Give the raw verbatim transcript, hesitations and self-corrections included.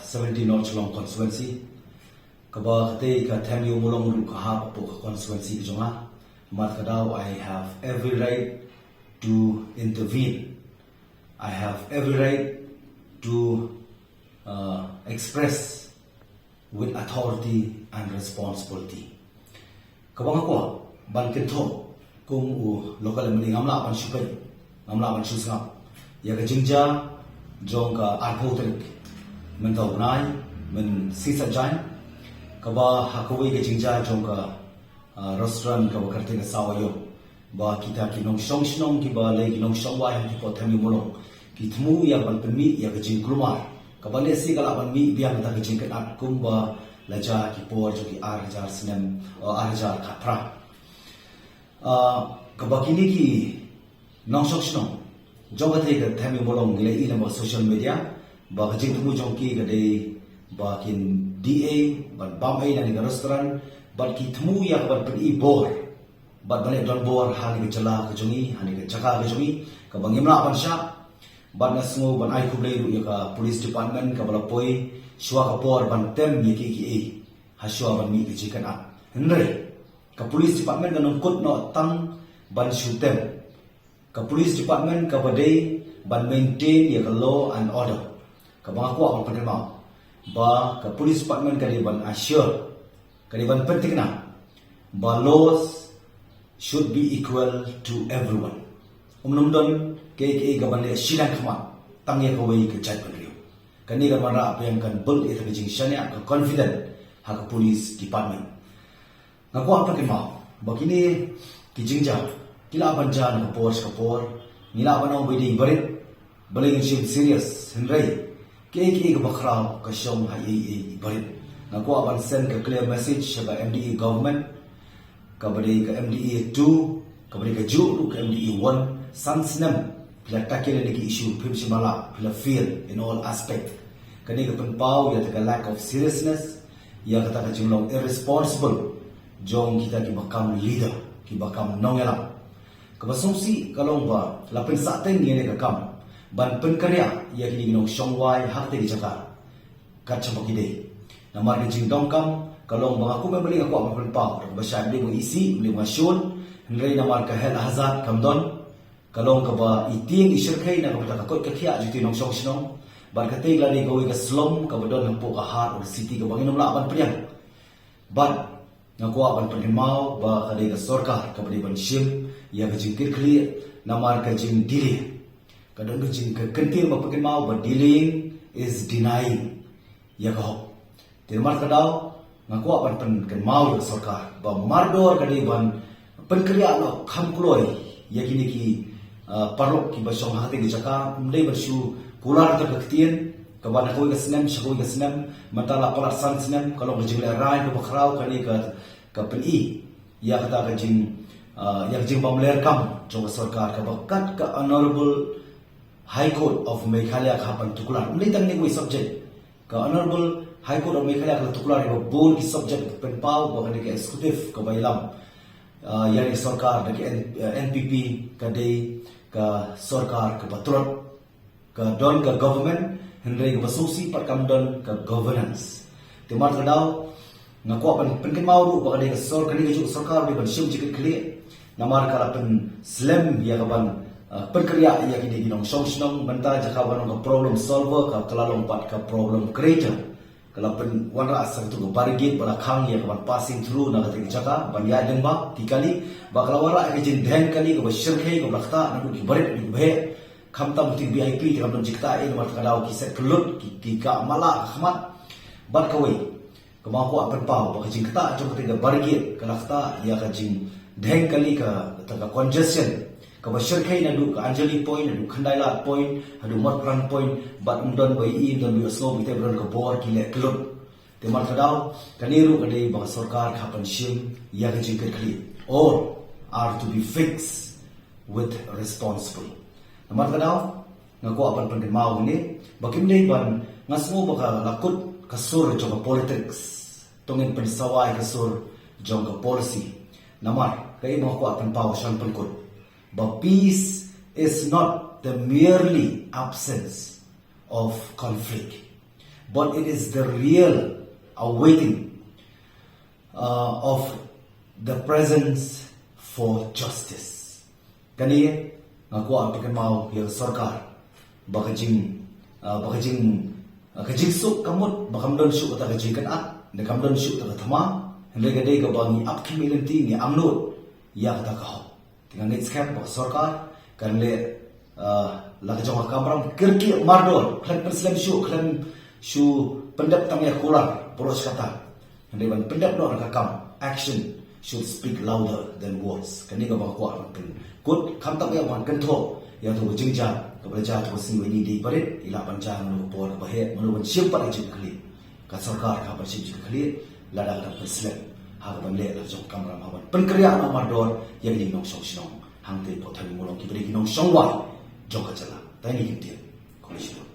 seventeen North Shillong constituency. Kaba katei ka Them Ïew Mawlong ruh ka hap hapoh ka constituency ka jong nga. Namar kata ka daw, I have every right to intervene. I have every right to uh, express with authority and responsibility. Kaba nga kwah ban kynthoh kum u local M L A, ngam lah ban shu peit, ngam lah ban shu sngap ïa ka jingjia jong ka arphew tarik mynta u bnai, mynshisha jaiñ, kaba ha kawei ka jingjia jong ka uh, restaurant kaba kyrteng ka Saw Aïom. Ba kita ki nongshong shnong kiba lei ki nongshong wai ha ki por Them Ïew Mawlong, ki thmu ïa ban pynmih ïa ka jingkulmar kaba lehse ka lah ban mih biang da ka jingkynad kumba la jia ki por jong ki ar hajar snem, uh, ar hajar khatphra. Uh, kaba kine ki nongshong shnong jong katei ka Them Ïew Mawlong ngi la ïohi na social media ba ka jingthmu jong ki ka dei ba kin die ei ban bam ei na kane ka restaurant, bad ki thmu ïa ka ban pyni bor bad ban leh donbor ha kane ka jylla ka jong ngi, ha kane ka jaka ka jong ngi, kaba ngim lah ban shah. Bad nga sngew ban ai khublei ruh ïa ka police department kaba la poi shuwa ka por ban tem ïa kiei kiei ha shuwa ban mih ka jingkynad. Hynrei ka police department kan ym kut noh tang ban shu tem. Ka police department kaba dei ban maintain ïa ka law and order, kaba nga kwah ban pynkynmaw ba ka police department ka dei ban assure, ka dei ban pynthikna ba laws should be equal to everyone. Um nym don kiei kiei ka ban leh shiliang khmat tang ïa kawei ka jaitbynriew. Kane ka ban rah biang, kan build ïa ka jingshaniah, ka confident ha ka police department. Nga kwah pynkynmaw ba kine ki jingjia ki lah ban jia na ka por sha ka por. Ngi lah ban ong ba dei i barit, balei ngin shim serious, hynrei kiei kiei kaba khraw ka shong ha i, i, i barit. Nga kwah ban send ka clear message sha ka M D A government, kaba dei ka M D A two, kaba dei kajuh ruh ka M D A one, san snem phi la tackle ïa kine ki issue, phim shym la lah, phi la fail in all aspect. Kane ka pynpaw ïa kata ka lack of seriousness, ïa kata ka jinglong irresponsible jong kita kiba kam leader, kiba kam nongïalam. Kaba sngewsih ka long ba la pynsahteng ïa kane ka kam ban pynkynriah ïa kine ki nongshong wai ha katei ka jaka kat shaba ki dei. Namar ka jingdonkam ka long ba nga kum em balei nga kwah ban pynpaw, da kaba shai balei nga isih, balei nga shun, hynrei namar ka health hazard kam don. Ka long kaba i tieng i shyrkhei na ka bynta ka koit ka khiah jong ki nongshong shnong. Bad katei ka la dei kawei ka slum kaba don hapoh ka heart of the city kaba ngin ym lah ban pdiang. Bad nga kwah ban pynkynmaw ba ka dei ka sorkar kaba dei ban shim ïa ka jingkitkhlieh namar ka jingdelay. Ka don ka jing, ka kyntien ba pynkynmaw ba delaying is denying ïa ka hok. Te namar kata ka daw nga kwah ban pynkynmaw ïa ka sorkar ba mardor ka dei ban pynkynriah noh kham kloi ïa kine ki, ah, paralok kiba shong ha katei ka jaka. Ym dei ban shu kular ïa ka ktien kaba na kawei ka snem sha kawei ka snem. Mynta la palat san snem, ka long ka jinglehrain kaba khraw kane ka, ka pyni ïa kata ka jing, ah, ïa ka jingbymlerkam jong ka sorkar kaba kat ka Honourable High Court of Meghalaya ka hap ban tuklar. Ym dei tang kane kawei subject. Ka Honourable High Court of Meghalaya ka la tuklar ïa ka bun ki subject, pynpaw ba kane ka executive kaba ïalam, ah, ïa ka sorkar da ka N-, ah, N P P ka dei ka sorkar kaba tlot. Ka don ka government, hynrei kaba sngewsih pat kam don ka governance. Te namar kata ka daw nga kwah ban pynkynmaw ruh ba ka dei ka sor, ka dei kajuh ka sorkar ba dei ban shim jingkitkhlieh. Namar ka la pynslem ïa ka ban, ah, pynkynriah ïa kine ki nongshong shnong. Mynta jaka ban long ka problem solver, ka, ka la long pat ka problem creator. Ka la pynwanrah sa katu ka barricade ba la khang ïa ka ban passing through na katei ka jaka ban ïaid lyngba ki kali, ba ka la wanrah ïa ka jingdheng kali kaba shyrkhei, kaba la ktah naduh ki barit haduh ki baheh. Khamtam ki V I P te kam don jingktah ei, namar kata ka daw ki set kyllut, ki, ki kah mala ka khmat. Bad kawei kaba nga kwah pynpaw ba ka jingktah jong katei ka barricade ka la ktah ïa ka jingdheng kali, kata ka congestion kaba shyrkhei naduh ka Anjali Point, naduh Khyndai Lad Point, haduh Motphran Point. Bad ym don ba ïohi, ym don ba ïohsngew ba kitei ba don ka bor ki leh kyllut. Te namar kata ka daw kane ruh ka dei ba ka sorkar ka hap ban shim ïa ka jingkitkhlieh. All are to be fixed with responsible. Namar kata ka daw nga kwah ban pynkynmaw hangne ba kim dei ban, nga sngew ba ka la kut ka sur jong ka politics, to ngin pynsawa ïa ka sur jong ka policy. Namar kaei ba nga kwah pynpaw sha ban pynkut ba peace is not the merely absence of conflict. But it is the real awaiting uh, of the presence for justice. Kane nga kwah pynkynmaw ïa ka sorkar ba ka jing uh, ba ka jing uh, ka jingsuk ka mut ba kam don shuh kata ka jingkynat, ne kam don shuh kata ka thma, hynrei ka dei kaba ngi ap khmih lynti, ngi angnud ïa kata ka hok. Te nga ngeit skhem ba ka sorkar kan leh uh, la ka jong ka kamram kyrkieh mardor, khlem pynslem shuh, khlem shu pyndep tang ïa kular baroh shi katta. Hynrei ban pyndep noh da ka kam, action should speak louder than words. Kane kaba nga kwah ban pynkut, khamtam ïa ban kynthoh ïa kato ka jingjia kaba la jia ha kato ka sngi ba ïadei bad i lah ban jia ha kano ka por kaba heh, mano ban shim pat ïa ka jingkitkhlieh. Ka sorkar ka ban shim jingkitkhlieh lada ka dang pynslem ha ka ban leh la ka jong ka kamram ha ban pynkynriah noh mardor ïa ka jingnongshong shnong hangtei hapoh thaiñ Mawlong kiba dei ki nongshong wai jong ka jylla. Tang kine ki ktien. Khublei shibun.